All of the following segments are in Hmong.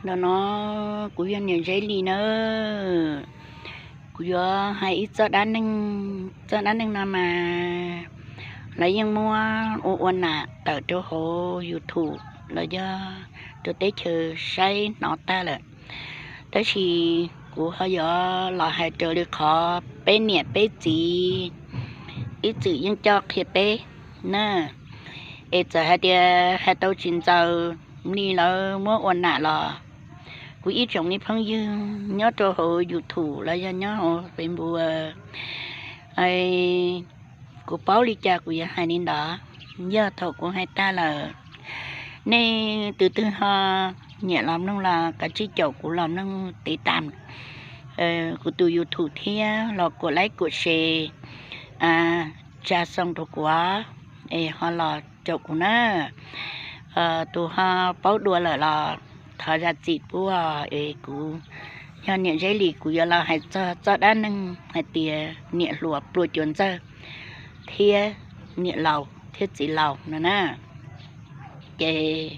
Ntawm no kuv yog niam Zeb Lis nawb. Kuv yuav hais ib txoj dab neeg, txoj dab neeg no mas lawv yeej muab ua ua nam tawm rau hauv YouTube los yog rau teb chaws saib hnov tag lawm. Tab sis kuv ho yuav los hais raws li qhov peb niam peb txiv ib txwm yeej coj qhia peb na. Es txawm hais tias hais tau tsis ntxaws li lawv muab ua nam los, kuv ib tsoom li phooj ywg nyob rau hauv YouTube los yog nyob hauv Facebook, kuv paub li cas kuv yuav hais li ntawd. Yog thaum kuv hais tag lawm, nej tus twg ho nyiam los mloog los kav tsij caum kuv los mloog tiv tam kuv tus YouTube thiab los kuam like kuam share, tsa xoo rau kuv es ho los caum kuv na. Tus ho paub dua lawm los thov zam txim pub es kuv yog niam Zeb Lis, kuv yuav los hais txog txoj dab neeg hais tias niam hluas pluag cuav ntxawg thiab niam laus thiab txiv laus no na. Ces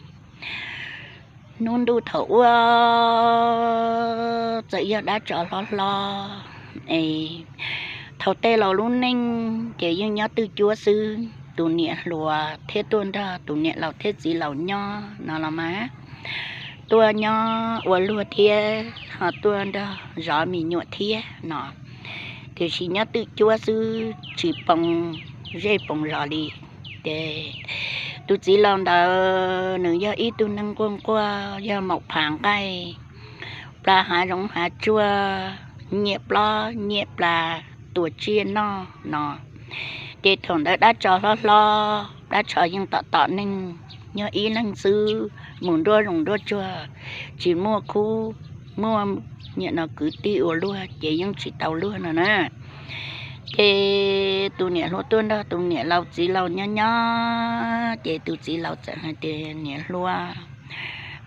hnub ntuj thaum ub txawm yog dab tsov hlob hlob es thaum tej laus lub neej ces yeej nyob twj cuab xwb, tus niam hluas thiab tuaj nrog tus niam laus thiab txiv laus nyob no los mas tuaj nyob ua luag thiab ho tuaj nrog zov me nyuam thiab no, tiam sis nyob twj cuab xwb tsis poo zej poo zos li. Ces tus txiv laus ntawd nws yog ib tug neeg nquag nquag, yog maum phav nqaij, plas hav zoov hav tsuag, nyiam plob nyiam plas, tua tsiaj noj no. Ces thaum ntawd dab tsov hlob hlob, dab tsov yeej tom tom neeg, nyob ib leeg xwb, mus nruab zoov nruab tsuag, tsis muaj khub, muaj niam no kwv tij ua luag ces yeej tsis tau luag no na. Ces tus niam hluas tuaj nrog tus niam laus txiv laus nyob nyob ces tus txiv laus txawm hais tias, Niam hluas,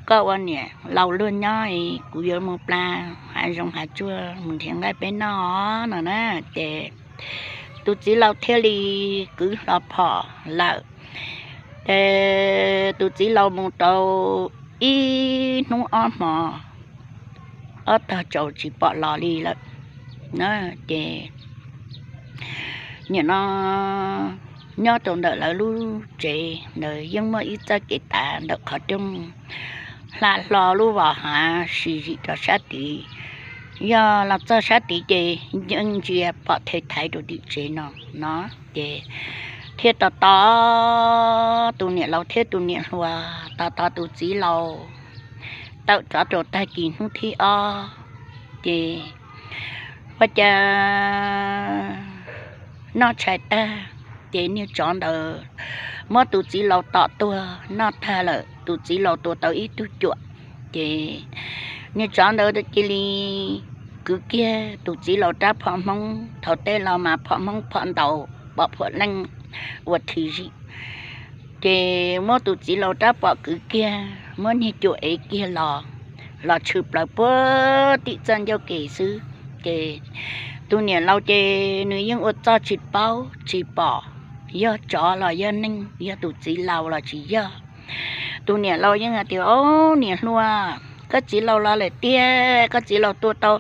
koj ua niam laus luag nyob, kuv yuav mus plas hav zoov hav tsuag mus nrhiav nqaij peb noj no na. Ces tus txiv laus thiaj li kwv hlo phom lawm. Ces tus txiv laus mus rau ib hnub ob hmo, ob tog tsaus tsis pom los li lawm. Ces nim no nyob rau ntawm lawv lub tsev ntawd yeej muaj ib txoj kev tav ntawm qhov rooj hla hlo lub vos hav sim zim rau sab tid. Yog los txog sab tid ces yeej ntsia pom the thaiv rau tim tsev no no. Ces thiaj tos tos tus niam laus thiab tus niam hluas, tos tos tus txiv laus tawm rov rau tag kis hnub thib ob, ces ua cas noj tshais tag, ces niag tsov ntawd muab tus txiv laus tom tuag noj tag lawm, tus txiv laus tua tau ib tug cuam. Ces niag tsov ntawd cia li kwv kiag tus txiv laus rab phom hmoob, thaum tej laus mas phom hmoob phom ntaus pom phom leej ua thim zim. Ces muab tus txiv laus rab phom kwv kiag, muab niag cuam ev kiag los, los tshwm plaws puag tim txoj ncauj ke xwb. Ces tus niam laus ces nws yeej ua txoj tsis paub tsis pom yog tsov los yog neeg, yog tus txiv laus los tsis yog. Tus niam laus yeej hais tias, Au, niam hluas, koj txiv laus los lawm tiag, koj txiv laus tua tau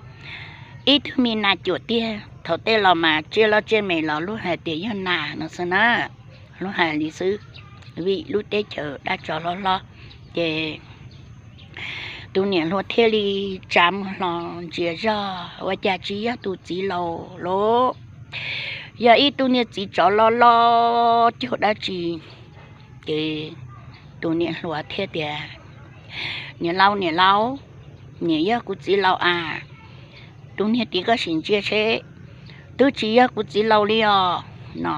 ib tug me nas cuam tiag. Thaum tej laus mas tsiaj loj tsiaj me los luag hais tias yog nas no xwb na, luag hais li xwb, vim lub teb chaws dab tsov hlob hlob. Ces tus niam hluas thiaj li tsa muag hlo ntsia zog, ua cas tsis yog tus txiv laus lauj, yog ib tug niag txiv tsov loj loj cuag dab tsi. Ces tus niam hluas thiaj tias, Niam laus, niam laus, niam yog kuv txiv laus a, tus niag tid koj sim ntsia seb, twb tsis yog kuv txiv laus li os no.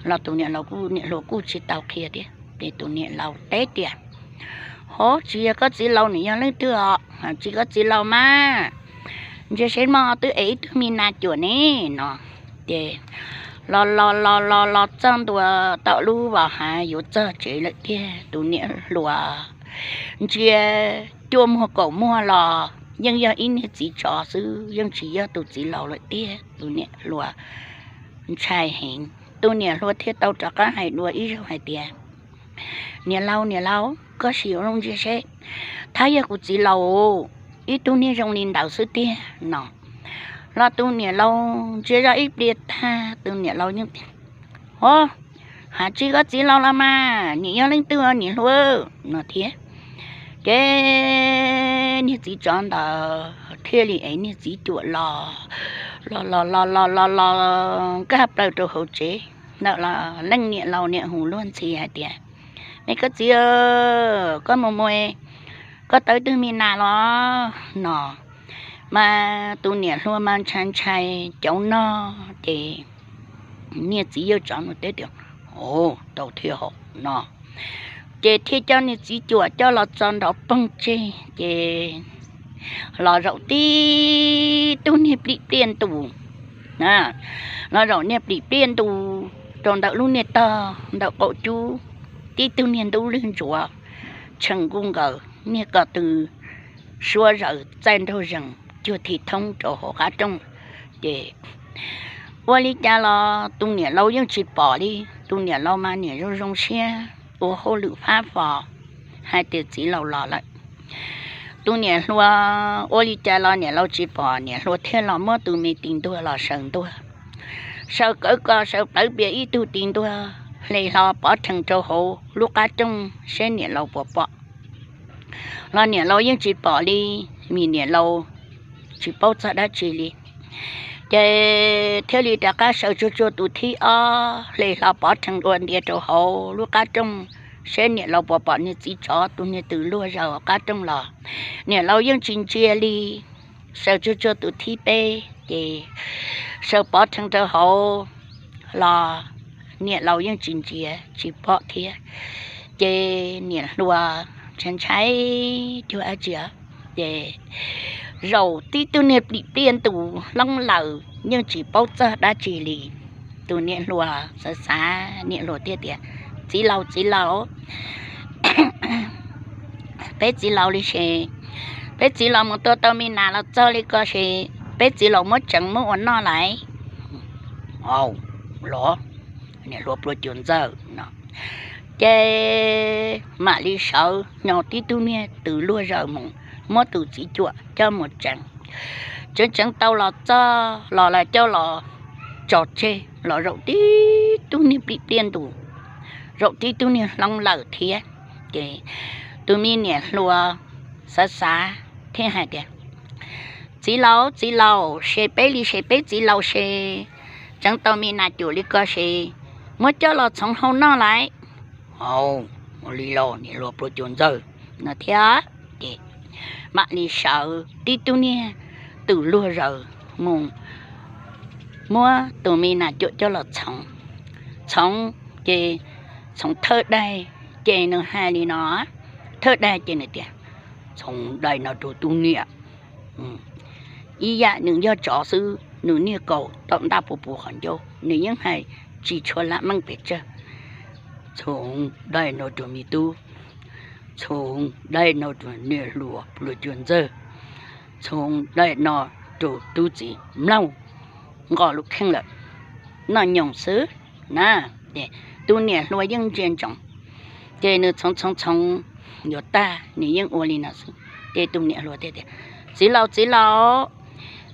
Los tus niam laus kuj, niam hluas kuj tsis tau qhia thiab, ces tus niam laus teb tias, Hov, tsis yog koj txiv laus nws yog leej twg os? Tsis koj txiv laus mas, ntsia seb mog, twb ev ib tug me nas cuam ne no. Ces los los los los los txog ntua tom lub vos hav yuav txog tsev lawm tiag, tus niam hluas ntsia cuaj muag kaum muag los yeej yog ib niag txiv tsov xwb, yeej tsis yog tus txiv laus lawm tiag. Tus niam hluas ntshai heev, tus niam hluas thiaj tau rov qab hais dua ib zaug hais tias, Niam laus, niam laus, koj sim ua zoo ntsia seb, Thab yog kuv txiv laus, ib tug niag zoo li ntawd xwb tiag no. Los tus niam laus ntsia zoj ib pliag tag, tus niam laus yeej tias, Hov, hais tsis koj txiv laus los mas, nim yog leej twg niam hluas no thiab. Ces niag txiv tsov ntawd thiaj li ev niag txiv cuam los, los los los los los los nkag plaws rau hauv tsev ntawm los leej niam laus niam hu luag ntxhi hais tias, Me koj txiv, koj mus mus, koj tau twg me nas los no. Mas tus niam hluas mas ntshai ntshai cauv no, ces niag txiv yawg tsov nws teb tias, Ov, tau thiab hov no. Ces thiaj coj niag txiv cuam coj los txo nrov poog tseg, ces los zaum tib tug niag plim pliaj ntus, los zaum niag plim pliaj ntus rau ntawm lub niag tog ntawm qaum cub, tib tug niag ntub lwg ntsuav, tshee nkuj nkaws, niag ko tw suab zaws txaij nraug zees cuag thim thoob rau hauv qab rooj. Ces ua li cas los tus niam laus yeej tsis pom li, tus niam laus mas niam zoo zoo siab ua hauj lwm fab fo hais tias txiv laus los lawm. Tus niam hluas ua li cas los niam laus tsis pom, niam hluas thiaj los muab tus me tis ntuag los saws ntuag. Saws kawg ko saws plawv pias ib tug tis ntuag hle hlo pov rhees rau hauv lub qab rooj seb niam laus puas pom. Los niam laus yeej tsis pom li, vim niam laus tsis paub txog dab tsi li. Ces thiaj li rov qab saws tsuag tsuag tus thib ob hle hlo pov rhees dua ntiav rau hauv lub qab rooj seb niam laus puas pom niag txiv tsov tus niag tws luag zaws qab rooj los. Niam laus yeej tsis ntsia li. Saws tsuag tsuag tus thib peb ces saws pov rhees rau hauv los niam laus yeej tsis ntsia tsis pom thiab. Ces niam hluas ntshai ntshai cuag dab tsi, ces zaum tib tug niag plim pliaj ntus hloob lawm yeej tsis paub txog dab tsi li. Tus niam hluas xav xav niam hluas thiaj tias, Txiv laus, txiv laus, peb txiv laus li ces, peb txiv laus mus tua tau me nas los txog li ko ces peb txiv laus muab tseev muab ua noj lawm. Los, niam hluas pluas cua ntxawg no, ces mam li sawv nyo tib tug niag tws luag zaws mus muab tus txiv cuam coj mus tseev. Tseev tseev tau los txog los lawv coj los tso tseg los zaum tib tug niag plim pliaj ntus, zaum tib tug niag hloob lawm thiab. Ces tus me niam hluas xav xav thiaj hais tias, Txiv laus, txiv laus, ces peb li ces peb txiv laus ces tseev tau me nas cuam li ko ces muab coj los txhoov hau noj lawm. Ua li los niam hluas pluas cua ntxawg no thiab. Ces mam li sawv tib tug niag tws luag zaws mus muab tus me nas cuam coj los txhoov. Txhoov ces txhoov thawj daig, ces nws hais li no, thawj daig ces nws tias, Txhoov daig no rau tub niam. Ib yam nws yog tsov xwb, nws niag kaus tom ntaj puv puv qhov ncauj, nws yeej hais tsis tshua lam meej pes tsawg. Txhoov daig no rau me tub, txhoov daig no rau niam hluas pluas cua ntxawg, txhoov daig no rau tub txiv mloog, nqos lub kheej lawm, noj nyoos xwb na. Ces tus niam hluas yeej ntsia ntsoov, ces nws txhoov txhoov txhoov yuav tag nws yeej ua li no xwb. Ces tus niam hluas thiaj tias, Txiv laus, txiv laus,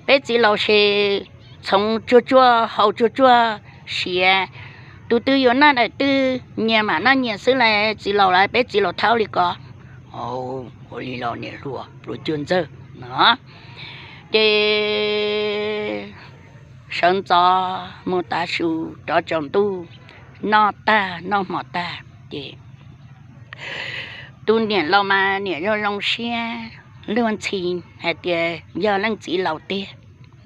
peb txiv laus ces txhoov tsuag tsuag haus tsuag tsuag siav, tus twg yuav noj daim twg nyias mam noj nyias xwb las, txiv laus las, peb txiv laus thaub li ko. Ua li los niam hluas pluas cua ntxawg no. Ces sawv ntxov mus tav su rov tsaus ntuj, noj tag noj hmo tag ces tus niam laus mas niam zoo zoo siab luag ntxhi hais tias yog leej txiv laus tiag,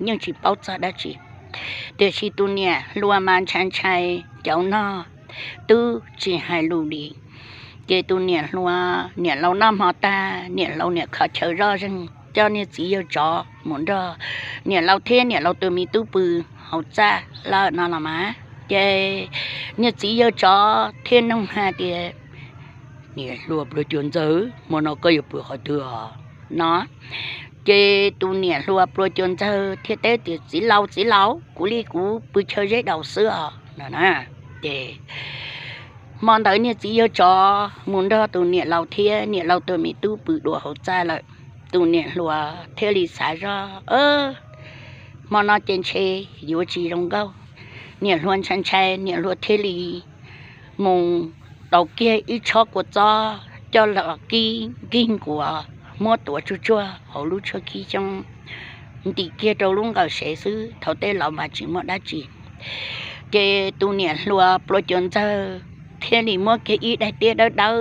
yeej tsis paub txog dab tsi. Tiam sis tus niam hluas mas ntshai ntshai cauv no, twb tsis hais lus li. Ces tus niam hluas, niam laus noj hmo tag, niam laus niam kho chaw zoj zeeg coj niag txiv yawg tsov mus nrog niam laus thiab niam laus tus me tub pw hauv txaj lawm no los mas. Ces niag txiv yawg tsov thiaj nug hais tias, Niam hluas pluas cua ntxawg, hmo no koj yuav pw qhov twg no? Ces tus niam hluas pluas cua ntxawg thiaj teb tias, Txiv laus, txiv laus, kuv li kuv pw chaw zeb daus xwb os no na. Ces Hmo ntawd niag txiv yawg tsov mus nrog tus niam laus thiab niam laus tus me tub pw dua hauv txaj lawm. Tus niam hluas thiaj li xav zoj, hmo no ces ntshe yuav tsis zoo nkauj. Niam hluas ntshai ntshai, niam hluas thiaj li mus tau kiag ib tshob kua txob coj los kib nkig nkuas, muab tuav tsuag tsuag hauv lub tshuab khib xyoob, ntim kiag rau lub nqawm sev xwb, thaum tej laus mas tsis muaj dab tsi. Ces tus niam hluas pluas cua ntxawg thiaj li muab kiag ib daim tiab dawb dawb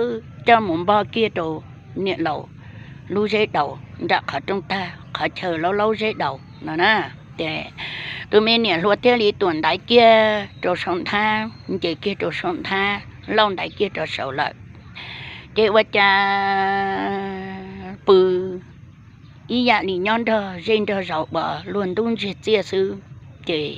coj mus npog kiag rau niam laus lub zeb daus nram qhov rooj tag, qhov chaw laub laub zeb daus no na. Ces tus me niam hluas thiaj li tuam ntaiv kiag rau saum nthab, nce kiag rau saum nthab, lauj ntaiv kiag rau saud lawm. Ces ua cas pw ib yam li nyob nrog zej nrog zos uas luag ntub ntsiag txiaj xwb. Ces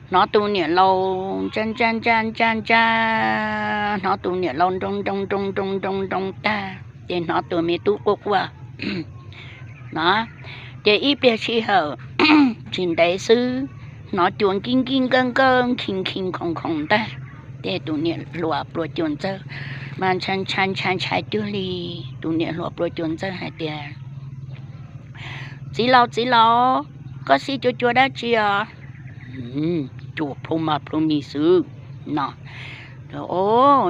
hnov tus niam laus ntsaj ntsaj ntsaj ntsaj ntsaj, hnov tus niam laus nroo nroo nroo nroo nroo nroo tag, ces hnov tus me tub quaj quaj no. Ces ib pliag sij hawm tsis ntev xwb, hnov cua nkij nkij nkawj nkawj nkhis nkhis khoos khoos ntag. Ces tus niam hluas pluas cua ntxawg mas ntshai ntshai ntshai ntshai cuag li. Tus niam hluas pluas cua ntxawg hais tias, Txiv laus, txiv laus, koj xib cua cua dab tsi os? Cua plhu mas plhu mis xwb no.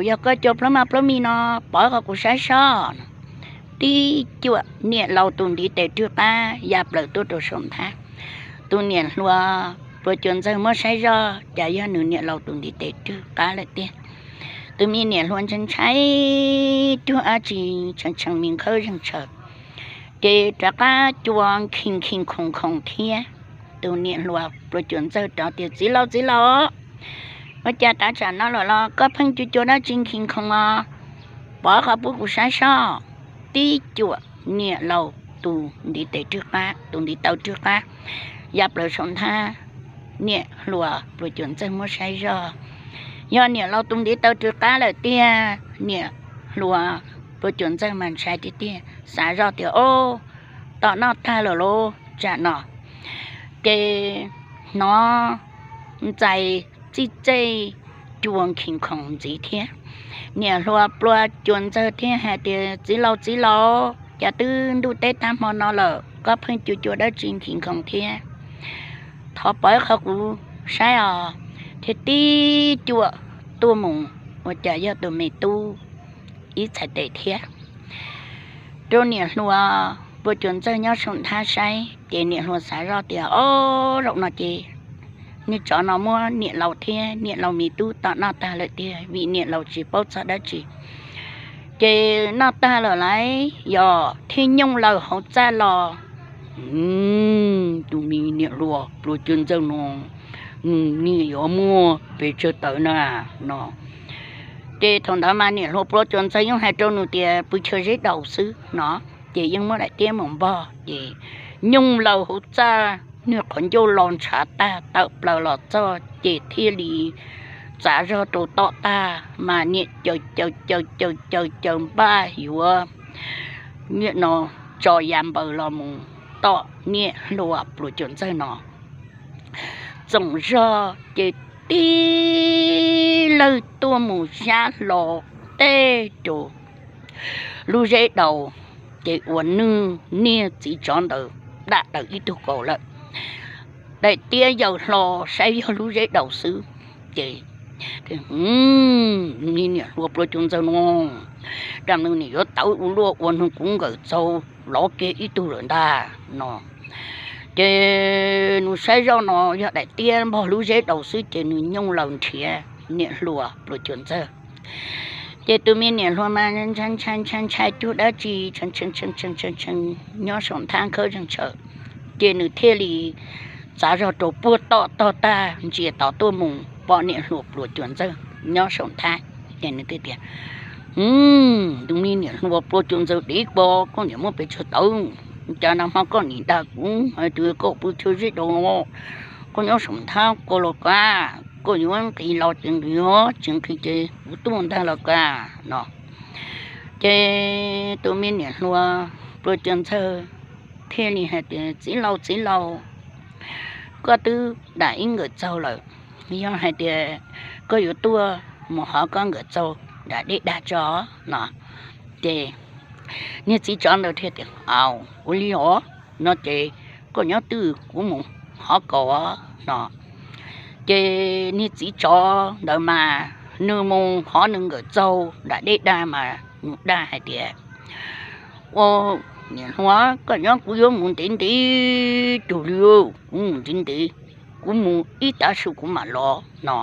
Yog koj cua plhu mas plhu mis no, pov qhov kuv saib soj. Tib cuam niam laus tus ntiv tes rwg qab ya plaws tuaj rau saum nthab. Tus niam hluas pluas cua ntxawg muab saib zoj cas yog nws niam laus tus ntiv tes rwg qab lawm tiag. Tus me niam hluas ntshai ntshai cuag dab tsi, tshee tshee me nkhawb zeeg tshaws, ces rov qab cua nkhis nkhis khoos khoos thiab. Tus niam hluas pluas cua ntxawg rov tias, Txiv laus, txiv laus, ua cas tav tsam no lawm los koj pheej cua cua dab tsi nkhis khoos os? Pov qhov pub kuv saib soj. Tib cuam niam laus tus ntiv tes rwg qab, tus ntiv taw rwg qab ya plaws saum nthab. Niam hluas pluas cua ntxawg muab saib zoj, yog niam laus tus ntiv taw rwg qab lawm tiag. Niam hluas pluas cua ntxawg mas ntshai tiag tiag, xav zoj tias, O, tom noj tag lawm lauj tsam no. Ces hnov ntxais txij txej cua nkhis khoos ntxiv thiab. Niam hluas pluas cua ntxawg thiaj hais tias, Txiv laus, txiv laus, cas twb ntuj teb tag hmo no lawm koj pheej cua cua dab tsi nkhis khoos thiab? Thov pov ib qho kuv saib os. Thiaj tib cuam tuaj mus, ua cas yog tus me tub ib txhais tes thiab. Rau niam hluas pluas cua ntxawg nyob saum nthab saib, ces niam hluas xav zoj tias, O, zaum no ces niag tsov no muab niam laus thiab niam laus me tub tom noj tag lawm tiag, vim niam laus tsis paub txog dab tsi. Ces noj tag lawm lauj, yog thiaj nyooj laws hauv txaj los. Tus me niam hluas pluas cua ntxawg no, nws niam yuav muaj pes tsawg tawv na no. Ces thaum ntawd mas niam hluas pluas cua ntxawg yeej hais rau nws tias pw chaw zeb daus xwb no, ces yeej muab daim tiab mus npog, ces nyooj laws hauv txaj, niag qhov ncauj los ntshav tag tawm plaws los txog, ces thiaj li txav zog rau tom tag mas niam caws caws caws caws caws caws npaj yuav niam no tso ya npaws los mus tom niam hluas pluas cua ntxawg no. Txoom zog ces tib lawg tuaj mus sab hlo tej rau lub zeb daus, ces ua nwj niag txiv tsov ntawd dam daws ib tug kaus lawm. Daim tiab yaws hlo saib yog lub zeb daus xwb, ces niam hluas pluas cua ntxawg no, dam nws nim yuav tawv ua luaj ua nws kuv nkawm txaug lov kiag ib tug lawm ntag no. Ces nws saib zoj no yog daim tiab npog lub zeb daus xwb, ces nws nyooj laws nrhiav niam hluas pluas cua ntxawg. Ces tus me niam hluas mas ntshai ntshai ntshai ntshai cuag dab tsi, tshee tshee tshee tshee tshee nyob saum nthab khawb zeeg tshaws, ces nws thiaj li txav zog rau puag tom tog tag ntsia tod tuaj mus pom niam hluas pluas cua ntxawg nyob saum nthab, ces nws thiaj tias, Tus me niam hluas pluas cua ntxawg dev kua, koj niam muaj pes tsawg tawv? Cas nag hmo koj nim dag kuv hais tias koj pw chaw zeb daus no, koj nyob saum nthab ko los kav, koj yuav nqis los ces nqis os, tsis nqis ces kuv tuaj ntag los kav no. Ces tus me niam hluas pluas cua ntxawg thiaj li hais tias, Txiv laus, txiv laus, koj twb dam ib nkawm txaug lawm, yog hais tias koj yuav tuaj mus hov koj nkawm txaug nram dej dag tso no. Ces niag txiv tsov ntawd thiaj tias, Au, ua li os, no ces koj nyob twj ywm kuv mus hov kaus no. Ces niag txiv tsov ntawd mas nws mus hov nws nkawm txaug nram dej dag mas nws dag hais tias, Ua, niam hluas, koj nyob kuv yuav mus ntev ntev tug li, kuv mus ntev ntev, kuv mus ib tav su kuv mam los no.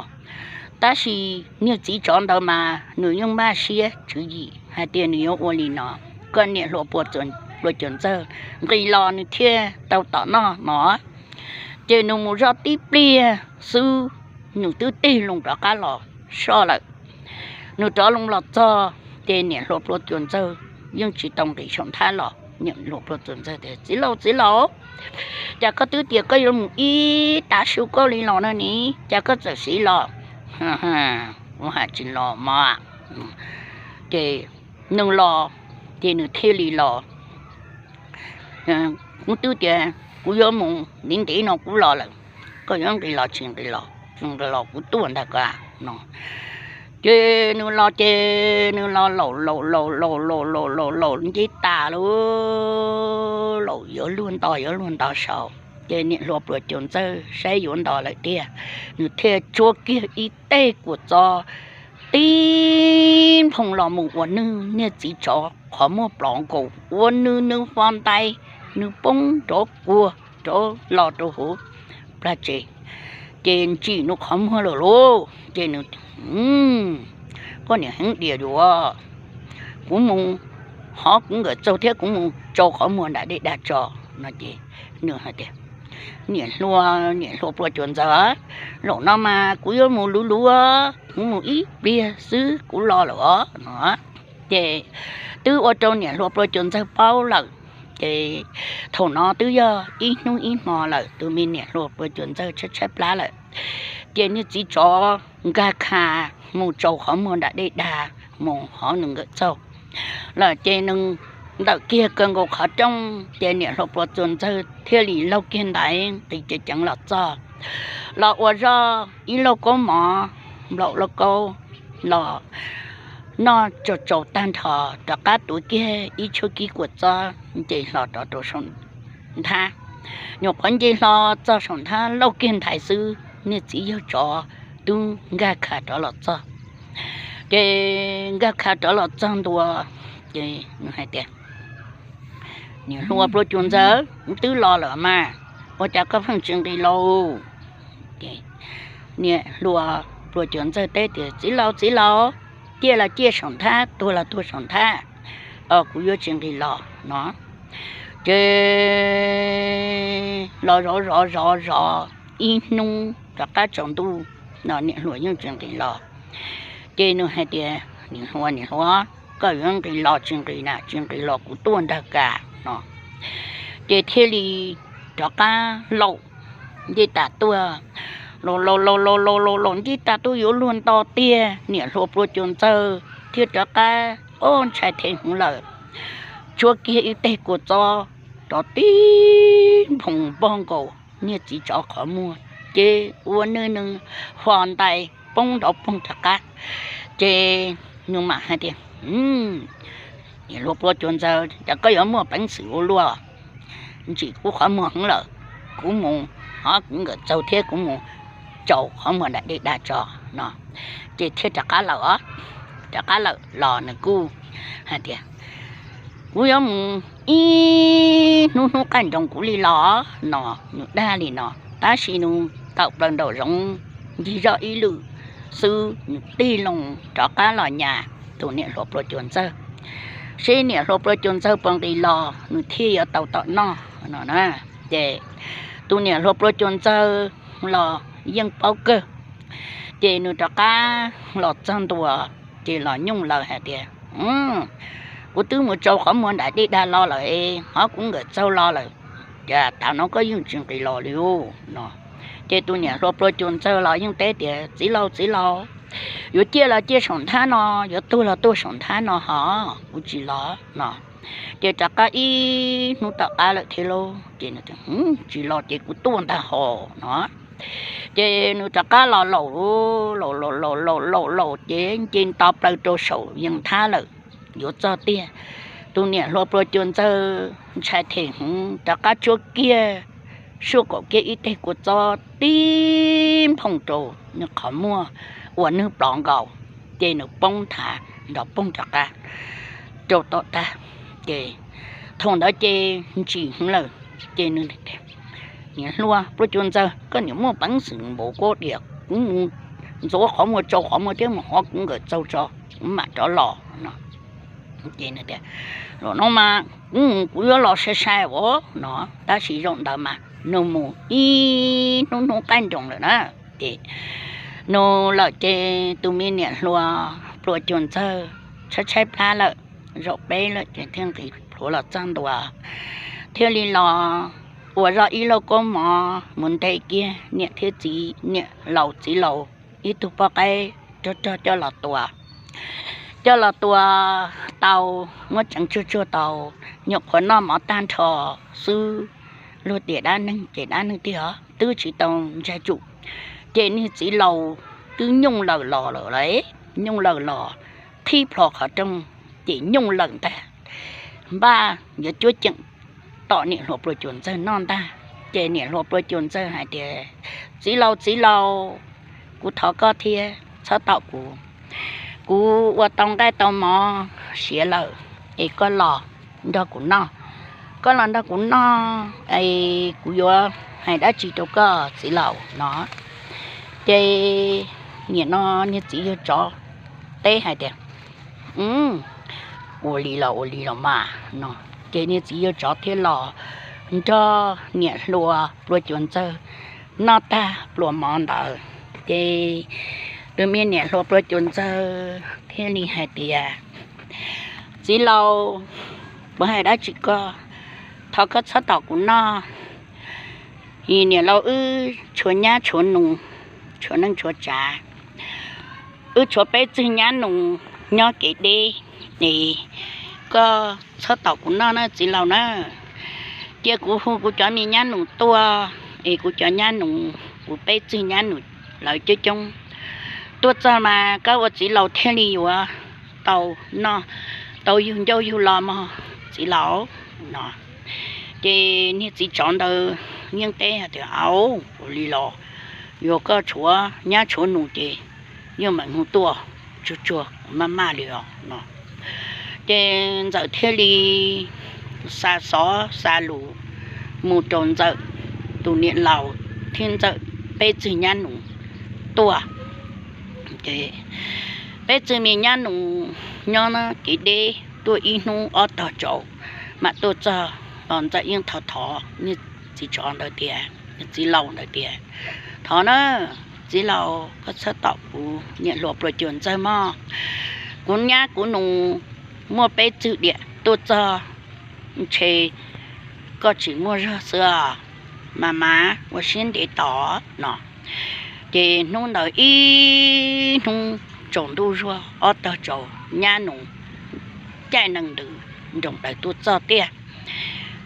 Tab sis niag txiv tsov ntawd mas nws yeej maj siab tswv yim hais tias nws yuav ua li no, kom niam hluas Pluag Cuas Ntxawg nqis los nws thiaj tau tom noj no. Ces nws mus zoj tib pliag xwb, nws twb tig loo rov qab los soj lawm. Nws rov loo los txog ces niam hluas Pluag Cuas Ntxawg yeej tsis tau nqis saum nthab los. Niam hluas Pluag Cuas Ntxawg tias, Txiv laus, txiv laus, cas koj twb tias koj yuav mus ib tav su koj li los no ne, cas koj txawm siv los? Kuv hais tsis los mas. Ces nws los, ces nws thiaj li los. Kuv twb tias kuv yuav mus ntev ntev no kuv los lawm, koj yuav nqis los tsis nqis los, tsis nqis los kuv tuaj ntag ko no. Ces nws los ces nws los laum laum laum laum laum laum laum laum nce tas lawm, laum yuav luag nto yuav luag nto saud. Ces niam hluas Pluag Cuas Ntxawg saib yuav nto lawm tiag, nws thiaj tsuab kiag ib teg kua txob tib nphoo los mus ua nws niag txiv tsov qhov muag plov nkaus, ua nws nws fo ntais, nws poob rov kuag rov los rau hauv plag tsev. Ces ntsim nws qhov muag lawm lauj. Ces nws, Koj niam heev diam yuav, kuv mus hov kuv nkawm txaug thiab kuv mus tsau qhov muag nram dej dag tso no. Ces nws hais tias, Niam hluas, niam hluas Pluag Cuas Ntxawg, zaum no mas kuv yuav mus luv luv, kuv mus ib pliag xwb kuv los lawm os no. Ces twb ua rau niam hluas Pluag Cuas Ntxawg paub lawm. Ces thaum no twb yog ib hnub ib hmo lawm, tus me niam hluas Pluag Cuas Ntxawg tshaib tshaib plab lawm. Ces niag txiv tsov nkag kha mus tsau qhov muag nram dej dag mus hov nws nkawm txaug lawm. Ces nws ntawm kiag kawg nkaus qhov rooj, ces niam hluas Pluag Cuas Ntxawg thiaj li laug kiag ntaiv nqis ceev ceev los txog, los ua zoj ib lauj kaub mov, nplaum lauj kaub los noj tsau tsau tag nrho, rov qab tuav kiag ib tshuab kib kua txob nce hlo rov rau saum nthab. Nyuam qhuav nce hlo txog saum nthab laug kiag ntaiv xwb, niag txiv yawg tsov twb nkag kha rov los txog. Ces nkag kha rov los txog ntua, ces nws hais tias, Niam hluas Pluag Cuas Ntxawg, kuv twb los lawm mas, ua cas koj pheej tsis nqis los? Ces niam hluas Pluag Cuas Ntxawg teb tias, Txiv laus, txiv laus, ciaj los ciaj saum nthab, tuag los tuag saum nthab, kuv yuav tsis nqis los no. Ces los zov zov zov zov ib hnub rov qab tsaus ntuj no niam hluas yeej tsis nqis los. Ces nws hais tias, Niam hluas, niam hluas, koj yuav nqis los tsis nqis na? Tsis nqis los kuv tuaj nrag kas no. Ces thiaj li rov qab laum ncej tas tuaj, laum laum laum laum laum laum laum ncej tas tuaj yuav luag nto tiag, niam hluas Pluag Cuas Ntxawg thiaj rov qab, ob ntshai the hwv lawm, tsuab kiag ib teg kua txob rov tib nphoos npog nkaus niag txiv tsov qhov muag, ces ua nws nws fo ntais poob nrov poog rov qab. Ces nws mam hais tias, Niam hluas Pluag Cuas Ntxawg, cas koj yuav muaj peev xwm ua luaj ntsim kuv qhov muag heev lawm, kuv mus hov kuv nkawm txaug thiab kuv mus tsau qhov muag nram dej dag tso no. Ces thiaj rov qab lawm os. Rov qab lawm los nws kuj hais tias, Kuv yuav mus ib hnub hnub qaij nroos kuv li los no. Nws dag li no tab sis nws tawm plaws nraum zoov ncig zoj ib lwm xwb, nws tig loo rov qab los nyas tus niam hluas Pluag Cuas Ntxawg, seb niam hluas Pluag Cuas Ntxawg puas nqis los nws thiaj yuav tau tom noj no na. Ces tus niam hluas Pluag Cuas Ntxawg los yeej paub kawg. Ces nws rov qab los txog ntua, ces los nyooj lawm hais tias, Kuv twb mus tsau qhov muag nram dej dag los lawm, hov kuv nkawm txaug los lawm, cas tav no koj yeej tsis nqis los li no. Ces tus niam hluas Pluag Cuas Ntxawg los yeej teb tias, Txiv laus, txiv laus, yuav ciaj los ciaj saum nthab no, yuav tuag los tuag saum nthab no hov, kuv tsis los no. Ces rov qab ib hnub tom qab lawm thiab lauj, ces, Tsis los ces kuv tuaj ntag hos no. Ces nws rov qab los laum, laum laum laum laum laum ces nce nto plaws rau saum yees thab lawm. Yuav txog tiag, tus niam hluas pluas cua ntxawg ntshai them heev rov qab tsuab kiag, suaj kaum kiag ib teg kua txob tib nphooj rau nws qhov muag uas nwg plov nkaus, ces nws poob nthav nrov poog rov qab rau tom tag. Ces thaum ntawd ces ntsim heev lawm, ces nws, niam hluas pluas cua ntxawg, koj niam muaj peev xwm npaum koj diam, kuv mus ntxuav qhov muag tsau qhov muag thiab mus hov kuv nkawm txaug tso, kuv mam rov los no. Ces tias, zaum no mas kuv mus kuv yuav los sai sai os no, tab sis zaum ntawd mas nws mus ib hnub hnub qaij nroos lawm na. Ces nws lawm ces tus me niam hluas pluas cua ntxawg tshaib tshaib plab lawm, zaum peb lawm ces thiaj nqis plhuav los txog ntua, thiaj li los ua zoj ib lauj kaub mov mus ntes kiag niam thiab txiv, niam laus txiv laus ib tug poj qaib rog rog coj los tua. Coj los tua tau, muab tseev tsuag tsuag tau, nyuam qhuav noj mov tag nrho xwb, luag tias dab neeg ces dab neeg tiag os, twb tsis tau ntshai tsum. Ces niag txiv laus twb nyooj lawm los lawm, nyooj lawm los qhib plho qhov rooj, ces nyooj lawm ntag. Npaj yuav cuab ceem tom niam hluas pluas cua ntxawg noj ntag. Ces niam hluas pluas cua ntxawg hais tias, txiv laus txiv laus, kuv thov koj thiab txhob tom kuv. Kuv ua tau nqaij tau mov siav lawm, es koj los nrog kuv noj. Koj los nrog kuv noj es kuv yuav hais dab tsi rau koj txiv laus no. Ces nim no niag txiv yawg tsov teb hais tias, ua li los ua li los mas no. Ces niag txiv yawg tsov thiaj los nrog niam hluas pluas cua ntxawg noj tag pluas mov ntawd. Ces tus me niam hluas pluas cua ntxawg thiaj li hais tias, txiv laus, puas hais dab tsi koj, thov koj txhob tom kuv noj. Niam laus, wb tshuav nyab tshuav nus, tshuav neej tshuav tsav, wb tshuav peb txwg nyab nus nyob kev deb, es koj txhob tom kuv noj na txiv laus na. Cia kuv hu kuv cov me nyab nus tuaj, es kuv cov nyab nus, kuv peb txwg nyab nus lawv coob coob tuaj txog mas koj ua txiv laus thiaj li yuav tau noj, tau yug ncauj yug lo mog txiv laus no. Ces niag txiv tsov ntawd yeej teb hais tias, au, ua li los, yog koj tshuav nyab tshuav nus ces yeej meem hu tuaj, tsuag tsuag maj maj li os no. Ces Ntxawm thiaj li xa xov xa lus mus rau Ntxawm tus niam laus thiab Ntxawm peb txwg nyab nus tuaj. Peb txwg me nyab nus nyob kev deb tuaj ib hnub ob tog tsaus, mam tuaj txog los Ntxawm yeej thov thov niag txiv tsov ntawd tias, niag txiv laus ntawd tias, thov na, txiv laus, koj txhob tom kuv niam hluas pluas cua Ntxawg mog. Kuv nyab kuv nus muaj peb txwg diam tuaj txog, ntshe koj tsis muaj zog xwb, mas mas ua siab ntev tos no. Ces hnub ntawd ib hnub tsaus ntuj zuag ob tog tsaus, nyab nus caij nees ntws nroos daws tuaj txog tiag.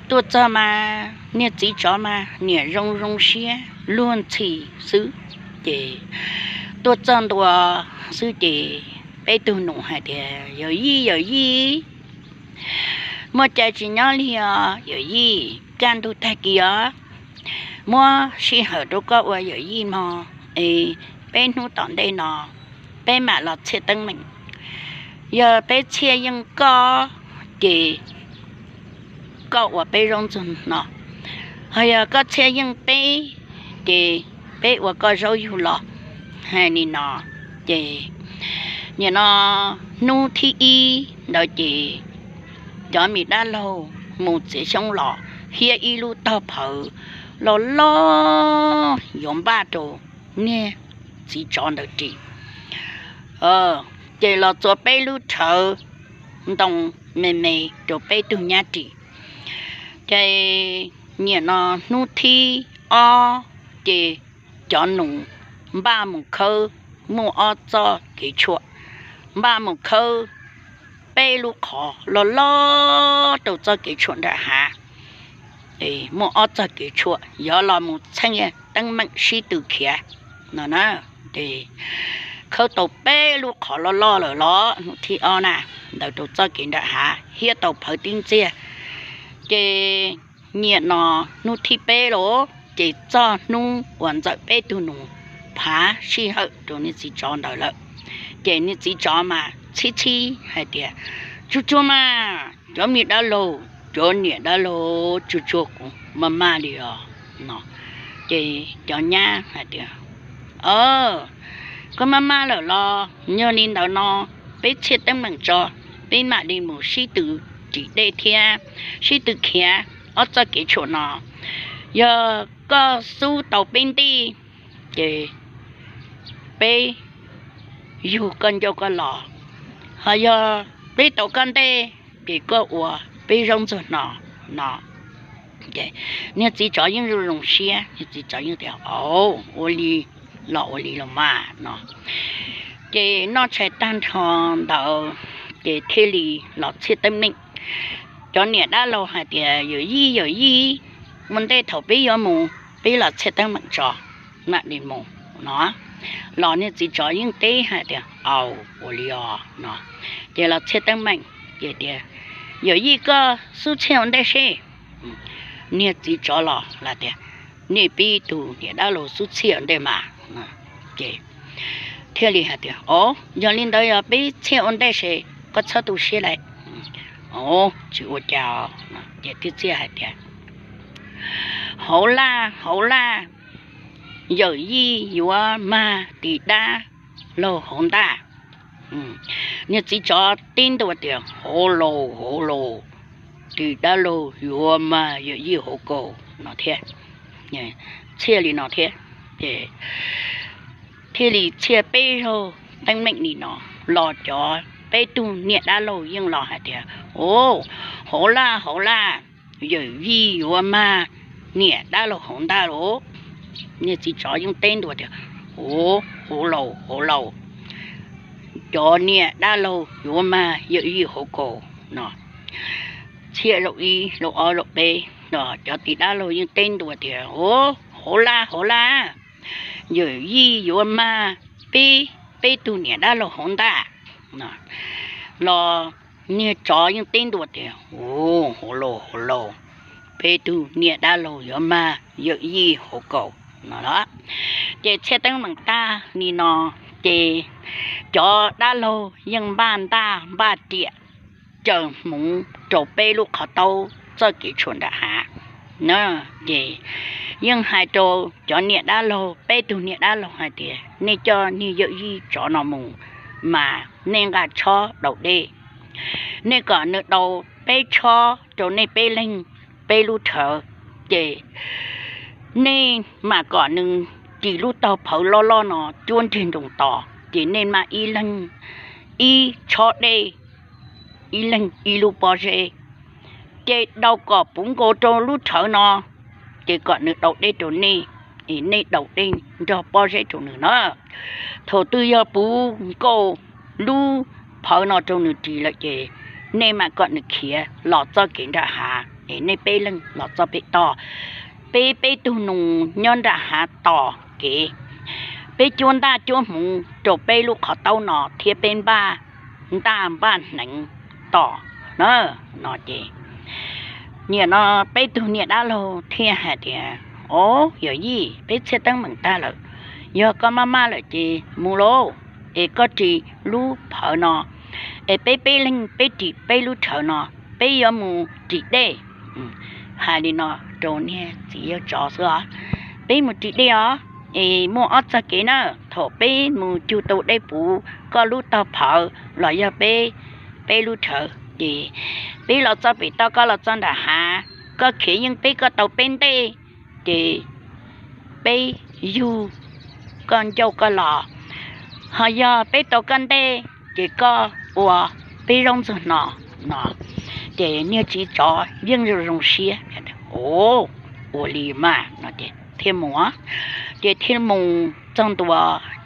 Tuaj txog mas niag txiv tsov mas niam zoo zoo siab luag ntxhi xwb. Ces tuaj txog ntua xwb ces peb tug nus hais tias, yawm yij, yawm yij, muaj cai tsis nyob li os yawm yij, kaj ntug tag kis os, muab sij hawm rau koj ua yawm yij mog, es peb hnub tom ntej no peb mam los txhiaj teeb meem. Yog peb txhiaj yeej koj ces koj ua peb zaub ntxuag no, ho yog koj txhiaj yeej peb ces peb ua koj zaub yug los. Hais li no ces nim no hnub thib ib ntawd ces cov me dab laug mus txiav xyoob los hiab ib lub tog phawv loj loj yuav npaj rau niag txiv tsov ntawd ris. Ces los txua peb lub rhawv ntoo me me rau peb tug nyab ris. Ces nim no hnub thib ob ces cov nus npaj mus khawb, muaj ob txoj kev tshuam, npaj mus khawb peb lub qhov loj loj rau txoj kev tshuam nram hav. Muaj ob txoj kev tshuam yuav los mus txheej teeb meem sib tw khiav no na. Ces khawb tau peb lub qhov loj loj lawm los hnub thib ob na, ntawd rau txoj kev nram hav hiab tau phawv tib ntxiag. Ces nyiam no hnub thib peb los ces txog hnub uas Ntxawm peb tug nus phav sij hawm rau niag txiv tsov ntawd lawm. Ces niag txiv tsov mas txhib txhib hais tias, Tsuag tsuag mas, cov me dab laug, cov niam dab laug, tsuag tsuag kuv maj maj li os no. Ces cov nyab hais tias, Koj maj maj lawm los yog li ntawd no, peb txhiaj teeb meem tso, peb mam li mus sib tw ris dej thiab sib tw khiav ob txoj kev tshuam no. Yog koj xub tau peb ntej, ces peb yug koj ncauj koj los, ho yog peb tau koj ntej, ces koj ua peb zaub ntxuag hno no. Niag txiv tsov yeej zoo zoo siab, niag txiv tsov yeej tias, Au, ua li los ua li los mas no. Ces noj tshais tag nrho ntawd, ces thiaj li los txhiaj teeb meem. Cov niam dab laug hais tias, Yawm yij, yawm yij, ua ntej thaum peb yuav mus, peb los txhiaj teeb meem tso, mam li mus no. Los niag txiv tsov yeej teb hais tias, Au, ua li os no. Ces los txhiaj teeb meem, ces tias, Yawm yij, koj xub txhiaj ua ntej seb. Niag txiv tsov los hais tias, Nej peb tug niam dab laug xub txhiaj ua ntej mas. Ces thiaj li hais tias, Au, yog li ntawd yog peb txhiaj ua ntej seb, koj txhob tu siab lauj. Au, tsis ua cas. Ces thiaj txhiaj hais tias, Hauv laj, hauv laj, yawm yij yuav mag ris dab laug hauv ntaj. Niag txiv tsov teb ntua tias, Hauv laus, hauv laus, ris dab laug yuav mag yawm yij hauv kaus no thiab. Txhiaj li no thiab. Ces thiaj li txhiaj peb zaug teeb meem li no, los cov peb tug niam dab laug yeej los hais tias, Au, hauv laj, hauv laj, yawm yij yuav mag niam dab laug hauv ntaj lauj. Niag txiv tsov yeej teb ntua tias, Au, hauv laus, hauv laus, cov niam dab laug yuav mag yawm yij hauv kaus no. Txhiaj zaum ib, zaum ob, zaum peb, cov ris dab laug yeej teb ntua tias, Au, hauv laj, hauv laj, yawm yij yuav mag peb, peb tug niam dab laug hauv ntaj. Los niag tsov yeej teb ntua tias, Au, hauv laus, hauv laus, peb tug niam dab laug yuav mag yawm yij hauv kaus no los. Ces txhiaj teeb meem tag li no, ces cov dab laug yeej npaj ntaj npaj riam caws hmoov rau peb lub qhov taub txoj kev tshuam nram hav. Ces yeej hais rau cov niam dab laug, peb tug niam dab laug hais tias, Nej coj niag yawm yij tsov no mus, mas nej nqa tshob daus dej. Nej kom nws daus peb tshob rau nej peb leeg peb lub rhawv. Ces nej mam kom nws ris lub taub phawv loj loj no cuab nreg nroos tos, ces nej mam ib leeg ib tshob dej, ib leeg ib lub pob zeb. Ces daus kom puv nkaus rau lub rhawv no, ces kom nws daus dej rau nej, es nej daus dej nrog pob zeb rau nws na. Thaum twg yog puv nkaus lub phawv no rau nws ris lawm ces nej mam kom nws khiav los txoj kev nram hav, es nej peb leeg los txoj pem toj. Peb peb tug nus nyob nram hav tos kev. Peb cuab ntaj cuab hmoov rau peb lub qhov taub no thiab peb npaj ntaj npaj hneev tos na. No ces nim no peb tug niam dab laug thiaj hais tias, Au, yawm yij, peb txhiaj teeb meem tag lawm, yog koj maj maj lawm ces mus lauj. Es koj ris lub phawv no, es peb peb leeg peb ris peb lub rhawv no, peb yuav mus ris dej. Hais li no rau niag txiv yawg tsov xwb os. Peb mus ris dej os, es muaj ob txoj kev na. Thaum peb mus cug tau dej puv koj lub taub phawv los yog peb, peb lub rhawv, ces peb los txoj pem toj koj los txoj nram hav, koj khiav yeej peb koj tau peb ntej, ces peb yug koj ncauj koj los. Ho yog peb tau koj ntej, ces koj ua peb zaub ntxuag hno no. Ces niag txiv tsov yeej zoo zoo siab, Au, ua li mas no ces thiaj mus. Ces thiaj mus txog ntua,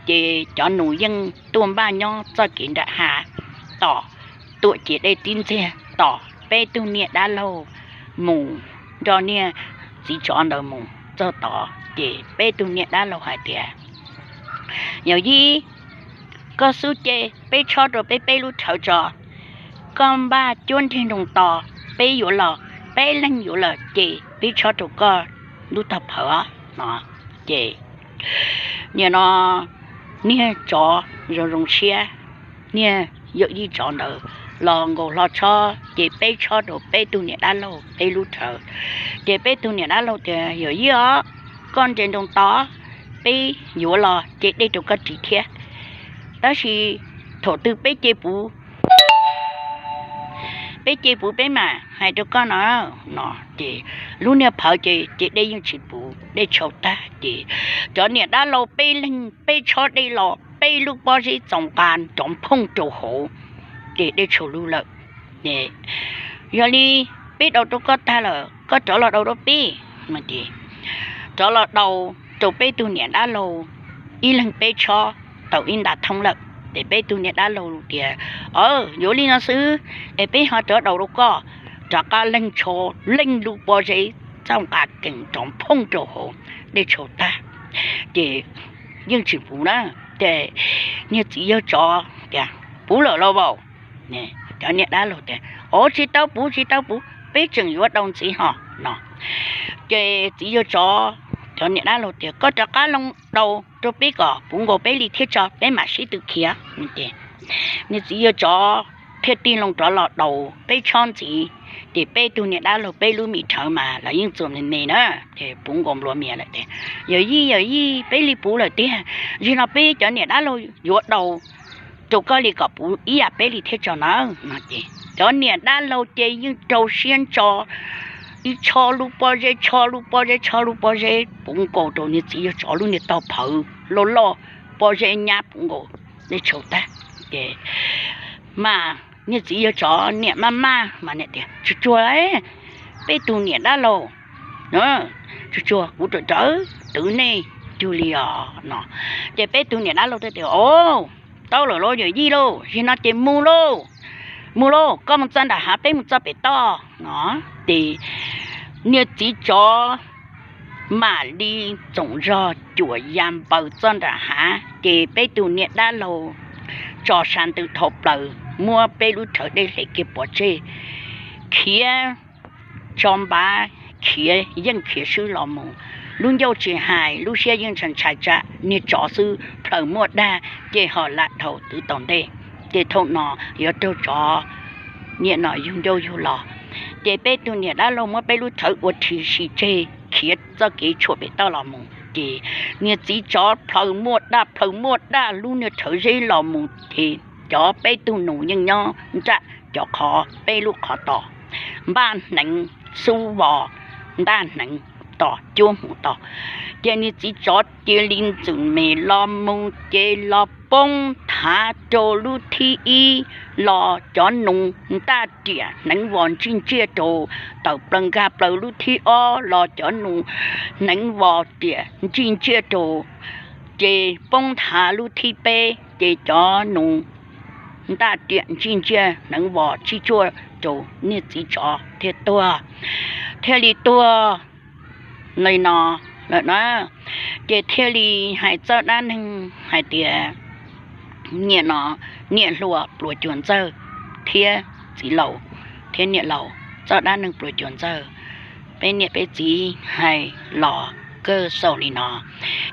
ces cov nus yeej tuaj npaj nyob txoj kev nram hav tos, tuam ciav dej tib ntxiag tos peb tug niam dab laug mus nrog niag txiv tsov ntawd mus txog tod. Ces peb tug niam dab laug hais tias, Yawm yij, koj xub ces peb tshob rau peb peb lub rhawv tso, koj npaj cuab nreg nroos tos, peb yuav los, peb leeg yuav los ces peb tshob rau koj lub tog phawv no. Ces nim no niag tsov zoo zoo siab, niag yawm yij tsov ntawd los nkaus hlo tshob ces peb tshob rau peb tug niam dab laug peb lub rhawv. Ces peb tug niam dab laug tias, Yawm yij os, koj nres nroos tos, peb yuav los ces dej rau koj ris thiab. Tab sis thaum twg peb ce puv peb ce puv peb mam hais rau koj no. No ces lub niag phawv ces ces dej yeej tsis puv, dej tshau tag ces cov niam dab laug peb leeg peb tshob dej los peb lub pob zeb txoos nqa nrov phooj rau hauv, ces dej tshau lug lawm. Yog li peb daus rau koj tag lawm koj rov los daus rau peb. Rov los daus rau peb tug niam dab laug ib leeg peb tshob tau ib nta thoob lawm. Ces peb tug niam dab laug tias, Aw, yuav li no xwb es peb ho rov daus rau koj. Rov qab leeg tsho, leeg lub pob zeb txoos nqa kees nrov phooj rau hauv, dej tshau tag, ces yeej tsis puv na. Ces niag txiv yawg tsov tias, Puv lawm los vaus? Cov niam dab laug tias, Aw, tsis tau puv, tsis tau puv, peb tseem yuav daus ntxiv ho no. Ces txiv yawg tsov, cov niam dab laug tias, Koj rov qab loo daus rau peb kom puv nkaus peb li thiab tso peb mam sib tw khiav. Niag txiv yawg tsov thiaj tig loo rov los daus peb tshob ntxiv. Ces peb tug niam dab laug peb lub me rhawv mas los yeej txuas me me na, ces puv nkaus nplua mias lawm tias, Yawm yij, yawm yij, peb li puv lawm tiag. Zaum no peb cov niam dab laug yuav daus rau koj li kom puv ib yam peb li thiab tso nawb no. Ces cov niam dab laug ces yeej rau siab ntso, ib tshob lub pob zeb, tshob lub pob zeb, tshob lub pob zeb, puv nkaus rau niag txiv yawg tsov lub niag tog phawv loj loj, pob zeb nyab puv nkaus, dej tshau tag. Ces mas niag txiv yawg tsov niam maj maj mas niam tias, Tsuag tsuag, peb tug niam dab laug, tsuag tsuag, kuv rawm rawv twv nej cuag li os no. Ces peb tug niam dab laug thiaj tias, Aw, tau lawm lauj yawm yij lauj, zaum no ces mus lauj, mus lauj, koj mus txog nram hav peb mus txog pem toj no. Ces niag txiv tsov mam li txoom zog cuam ya npaws txog nram hav, ces peb tug niam dab laug tso sab ntws dhau plaws, muab peb lub rhawv dej hle kiag pov tseg, khiav tso npav, khiav yeej khiav swb los mus. Lub ncauj tsis hais, lub siab yeej ntshai ntshai tsam niag tsov xwb, plhaws muaj dag ces ho lam dhau twv tom ntej. Ces thaum no yuav raug tsov niam no yug ncauj yug lo. Ces peb tug niam dab laug muab peb lub rhawv ua rhi si tseg, khiav txoj kev tshuam pem toj los mus. Ces niag txiv tsov plhaws muaj dag, plhaws muaj dag lub niag rhawv zeb los mus, ces cov peb tug nus yeej nyob nram cov qhov peb lub qhov tos, npaj hneev xub vos, ntaj hneev tos cuab hmuv tos. Ces niag txiv tsov cia li ntxwm mem los mus ces los poob thav rau lub thib ib, los cov nus ntaj riam hneev vos ntsij ntsiaj rau, tawm plaws nkag plaws lub thib ob los cov nus hneev vos riam ntsij ntsiaj rau. Ces poob thav lub thib peb ces cov nus ntaj riam ntsij ntsiaj hneev vos tsij tsuaj rau niag txiv tsov thiaj tuag, thiaj li tuag li no lawm na. Ces thiaj li hais txoj dab neeg hais tias niam no, niam hluas pluas cuag ntxawg thiab txiv laus thiab niam laus, txoj dab neeg pluas cuag ntxawg, peb niam peb txiv hais los kawg xaus li no.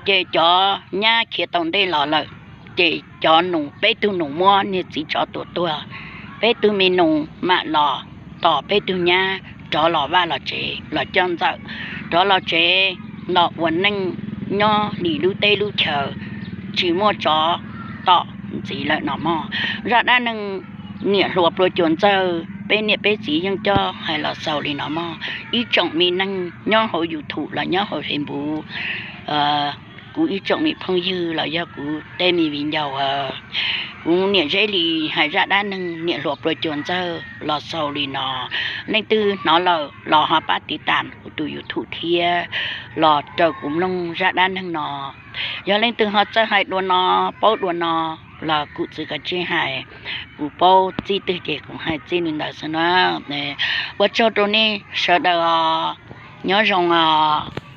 Ces cov nyab khiav tau ntej los lawm, ces cov nus, peb tug nus muab niag txiv tsov tua tuag, peb tug me nus mam los tos peb tug nyab rov los vaj los tsev los coj ntxawm, rov los tsev los ua neej nyob li lub teb lub chaw, tsis muaj tsov tom ntxiv lawm no mog. Zaj dab neeg niam hluas pluas cuag ntxawg peb niam peb txiv yeej coj hais los xaus li no mog. Ib tsoom me neeg nyob hauv YouTube los nyob hauv Facebook, kuv ib tsoom me phooj ywg los yog kuv tej me viv ncaus, kuv niam Zeb Lis hais zaj dab neeg niam hluas pluas cuag ntxawg los xaus li no. Leej twg hnov lawm los ho pab tiv tam kuv tus YouTube thiab los raws kuv mloog zaj dab neeg no. Yog leej twg ho txawj hais dua no, paub dua no los kuv txwv kav tsij hais, kuv paub txij twg ces kuv hais txij li ntawd xwb na. Ua tsaug rau nej sawv daws os, nyob zoo os.